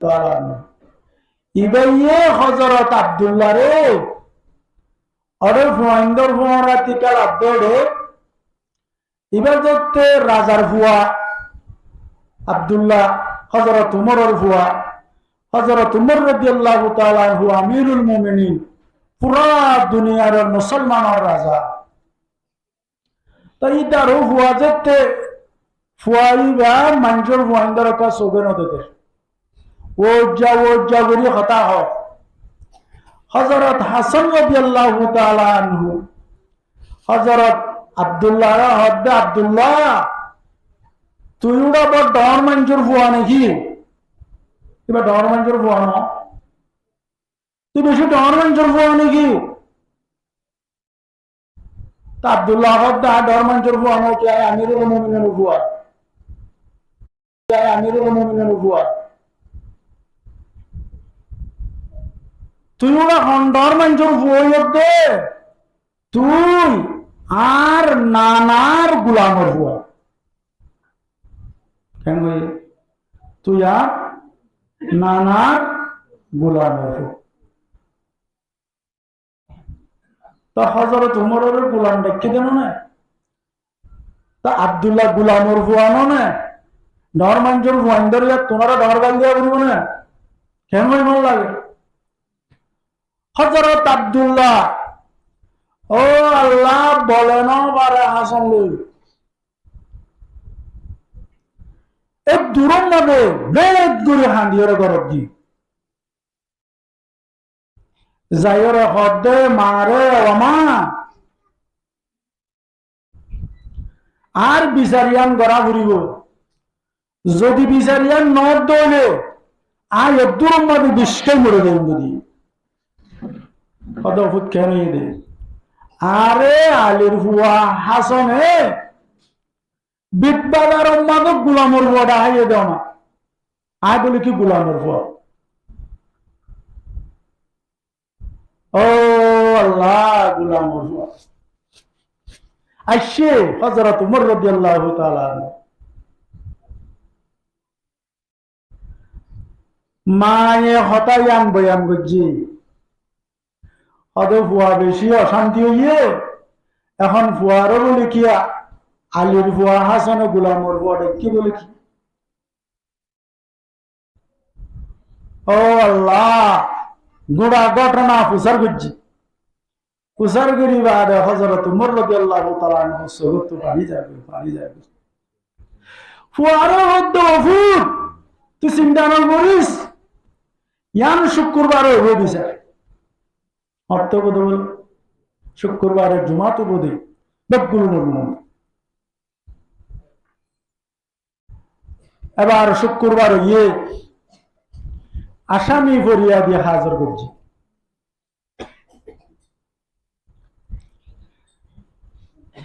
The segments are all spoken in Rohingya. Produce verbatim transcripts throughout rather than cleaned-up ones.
taala anhu. Ibáye Hozorot Abdulláre, ore fuaindor fuañra tika ladde ore, ibá zotte razar fua, Abdullá, Hozorot Umoror fua, Hozorot Umor rodiyallahu taala anhu, amirul muminin, fura duniyar musolmanor raza. Toi ítaró fua zotte, fua ibá maincór fuaindor ekka sóge no dede. Uijja uijja gorí hotá hoó. Hozorot Hasan rodiyallahu taala anhu Hozorot Abdulláre hoódde, "Abdullá, tui uçá bor dhoóñr maincór fua né ki? Ibá dhoóñr maincór fua no? Tui beci dhoóñr maincór fua né ki?" Te Abdullá hoódde, "Añí dhoóñr maincór fua no, ki añí amirul muminor fua?" Amirul muminor fua. Tui uçá hondor maincór fua óiye de, tui añár nanar gulamor fua. Keén hoiye? Tui añár nanar gulamor fua. Te Hozorot Umorore gulam dhaikké de no né? Te Abdulla gulamor fua no né? Dhoóñr maincór fuaindor yat tuáñra dhoóñr gail diya foribo né? Keén hoibar lage? Hozorot Abdulla, ó Allah, bole no fare Hasan loi. Ek duror maze bek gorí hañdiyóre gorot giyé. Zaiyóre hoódde, "Maare, ó ma, añár bisar yián gorá foribo. Zodi bisar yián no dóile, añí eddúror maze biccí mori zaiyum goi de." Hoódde, "Ó fut, keén óiye de?" "Are Alir fua Hasane Big Bazaror maze gulamor fua dhaháiye de añáre." Añí bóli, "Ki gulamor fua?" Ó Allah, gulamor fua. Aiccé Hozorot Umor rodiyallahu taala anhu. Maye hotá yián boyan goijjé. Hoódde fua beci ocánti óiye, ehón fuaré bóli ki Alir fua Hasane gulamor fua dhaikké bóli ki? Ó Allah, gura gótona fusár goijjé. Fusár gorí baade Hozorot Umor rodiyallahu taala anhur sókottu faní zar goi, faní zar goi. Fuaré hoódde, "Ó fut, tui sinta no goris, yián cukkurbare óibo bisar." Ortó bóde bóle, cukkurbare, jumat óibo de, beggúnor mone. Ebar cukkurbar óiye, asami foriyadi házir goijjé.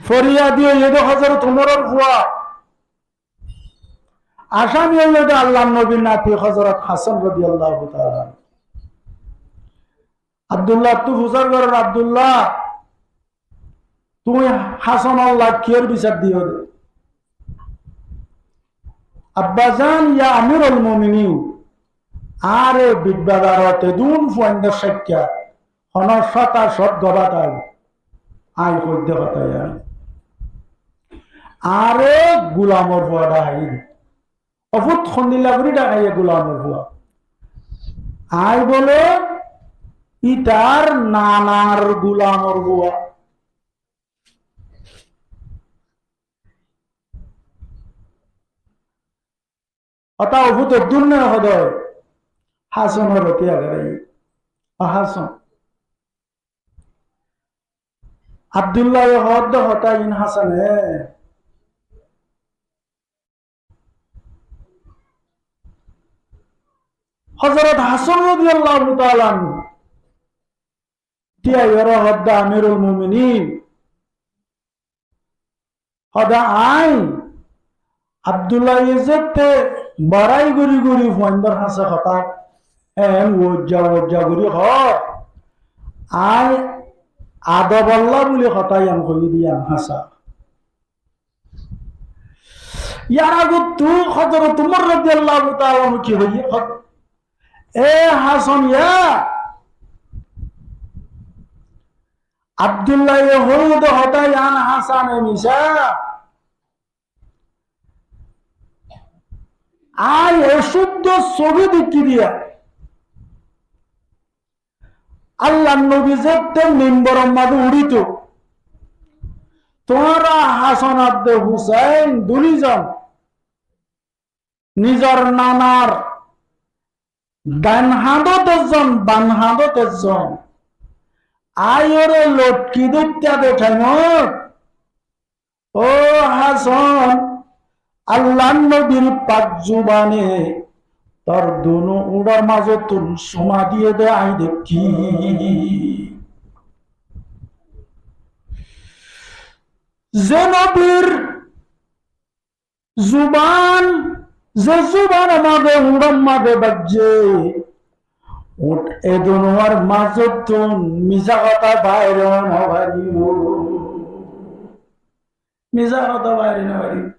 Foriyadi óiye de Hozorot Umoror fua, asami óiye de Allar nobir nati Hozorot Hasan rodiyallahu taala anhu. Abdullattú fusár gorer, "Abdullah, tuñí Hasanolla kiyór bisar diyó de?" "Abbazan, ya Amirul Muminin, añáre Big Bazarot edún fuaindor saikka honó cóta cót gobát aibó, añí hoiddé hotá yián. Añáre gulamor fua dhaháiye de." Ó fut, hondilla gorí dhaháiye gulamor fua? Añí bóle, ítar nanar gulamor fua. Hotá ó fut eddúr né hoódde? Hasanor hotá agar aiyé. Ó Hasan. Abdullaye hoódde hotá iín Hasane Hozorot Hasan rodiyallahu taala anhu tíyaiyóre hoódde, "Amirul Muminin, hoódde añí Abdullaye zette barai gorí gorí fuaindor hañsé hotá en uijja uijja gorí hoó, añí adobolla bóli hotá yián hoiyí de yián hañsá." Yar agottú Hozorot Umar rodiyallahu taala anhu ki hoiyé? Hot-, E Hasan ya, Abdullaye hoóde hotá yián Hasane misá. Añí e cúddo sóge dekí diya Allar nobi zeéñtte mimboror mazé uçítou, tuáñra Hasan ar de Husain duní zon nizor nanar dain hañdót ezzon, ban hañdót ezzon, aiyóre lothki dóitta de thaimot, ó Hasan, Allar nobir pak zubane tor dunú uçar mazottún suma diyé de añí dekkí. Ze nobir zuban, ze zuban mazé uçar mazé baijjé, uth e dunúwar mazottún misá hotá bair no faribó. Misá hotá bair no faribó.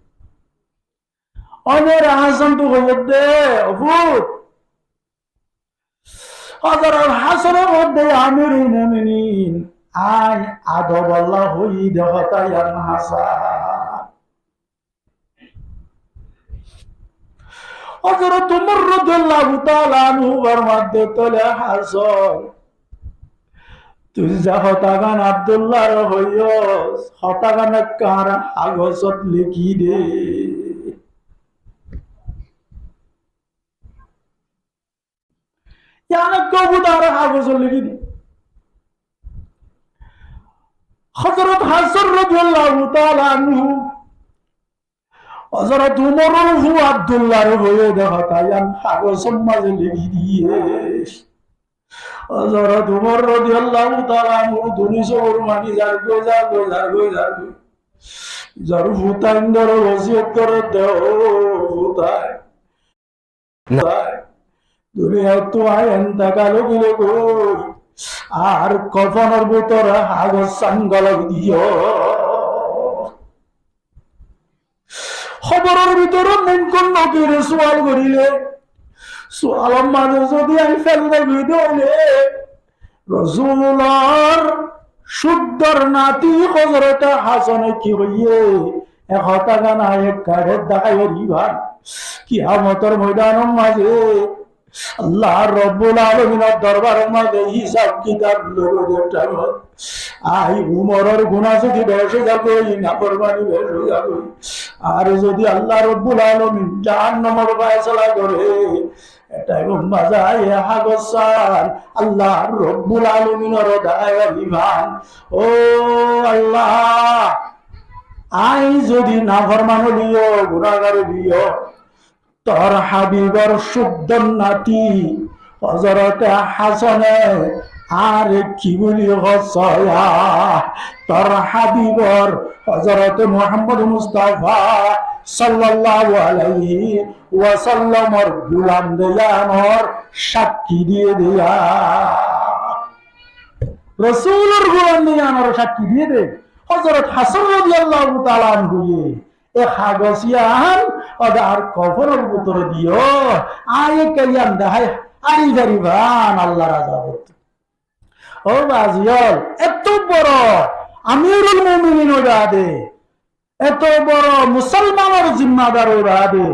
Ónor Hasan tu hoiyé de, ó fut. Hozorot Hasane hoóde, Amirul Muminin, añí adobolla hoiyí de hotá yián Hasan. Hozorot Umar rodiyallahu taala anhu formadde, tóile Hasan, tui ze hotágan Abdullare hoiyós, hotágan ekkán hagosot lekí de. Yián ekká fut añáre hagosot lekí de. Hozorot Hasan rodiyallahu taala anhu Hozorot Umaror fua Abdulláre hoiyé de hotá yián hagosor mazé lekí diyé. Hozorot Umar rodiyallahu taala anhur duní sógor faní zargói, zargói, zargói, zargói. Zar futaindóre wosiyot gorédde, ó futain, duniyaittú añí entekal ói gilé goi, añár kofonor bútore hagos sán golai diyó. Hóboror bútore Munkor Nakir sual goríle, sualor mazé zodi añí fel di goi de óile, Rosulor cúddor nati Hozorote Hasane ki hoiyé, e hotágan añí ekkáre dahái faribá. Kiyamotor moidanor mazé Allah Robbul Alaminor dorbaror mazé hísab kitab loibo de thaimot, añí Umaror guná zodi bec ói zagói, naformani bec ói zagói, ar zodi Allah Robbul Alamin jahannamor faisala goré, e thaimor mazé añí e hagos sán Allah Robbul Alaminore dahái faribá. Ó Allah, añí zodi naforman óiliyo, gunágar óiliyo, tor Habibor cúddor nati Hozorote Hasane añáre ki buli hoór sóiya? Tor Habibor Hozorote Muhammad Mustafa sallallahu alaihi wasallamor gulam de yiánor sakkí diyé de yián. Rosulor gulam de yiánor sakkí diyé de. Hozorot Hasan rodiyallahu taala anhuye e hagos yián óde añár kofonor bútore diyó, añí ekká yián dahái fari faribá Allar azabot. Ó bazi ol, etó boro Amirul Muminin ói baade, etó boro musolmanor zimmadar ói baade,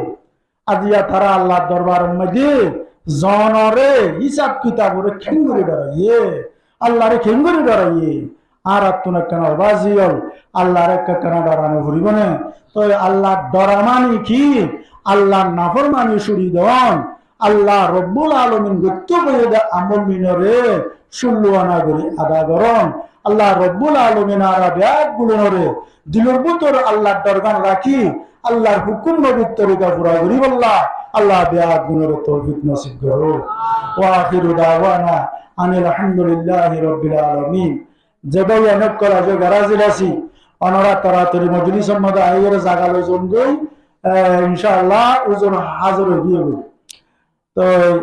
aijja tará Allar dorbaror mazé zonore hísab kitabore keéngori doraiyé, Allare keéngori doraiyé. Añárattún ekkána ó bazi ol, Allare ekkána dorano foribó né. Toi Allar dora mani ki? Allar naformani cúri don. Allah Robbul Alamin goittó hoiyé de amol inore cúllu ana gorí ada goron. Allah Robbul Alamin añára beggúnore dilor bútore Allar dorgan rakí, Allar hukum nobir torika fura goríbolla Allah beggúnore toufik nosib goró. Wa akhiru dawana anil hamdulillahi rabbil alamin. Ze bái ókkol aijja Garazi así, onora toratori mojlisor mazé aiyóre zaga loi zongói, e, inshaAllah, uzur házir ói giyói. Toi